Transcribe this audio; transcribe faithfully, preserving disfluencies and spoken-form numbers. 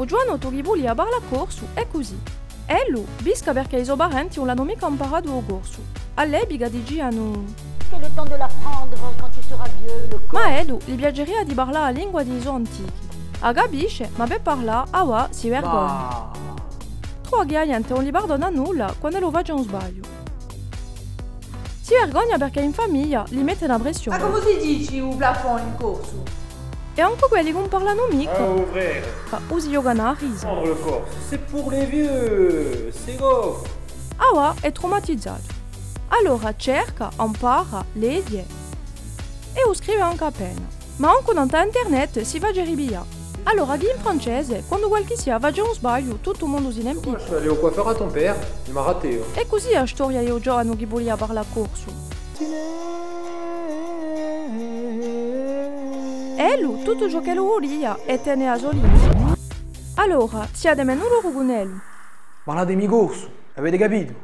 U ghjuvanu chì vulia parlà corsu hè cusì. Ellu pisca perchè i so parenti ùn l'anu micca amparatu u corsu. À l'epica dicianu: Que le temps de l'apprendre quand tu seras vieux, le corse. Ma à ellu li piaceria di parlà a lingua di i so antichi. A capisce, ma per parlà, avà, si vergogna. Trova chì a ghjente ùn li pardona nulla quand'ellu face un sbagliu. Si vergogna perchè in famiglia li mettenu a pressione. Ma cumu si dici u plafond in corsu? È ancu quelli chì ùn parlanu micca, u si ghjocanu à a risa. Prendre le corse, c'est pour les vieux, c'est go. Avà hè traumatizatu. Allora cerca, ampara, leghje è u scrive ancu appena. Ma ancu nant'à internet si face ripiglià. Allora chì in francese, quandu qualchissia face un sbagliu, tuttu u mondu si ne impicca. Moi, je suis allé au coiffeur à ton père, il m'a raté. È cusì a storia di u ghjovanu chì vulia parlà corsu. Ellu, tuttu ciò ch'ellu vulia hè tene a so lingua. Allora, siate menu duru cun ellu. Parlatemi corsu, avete capitu?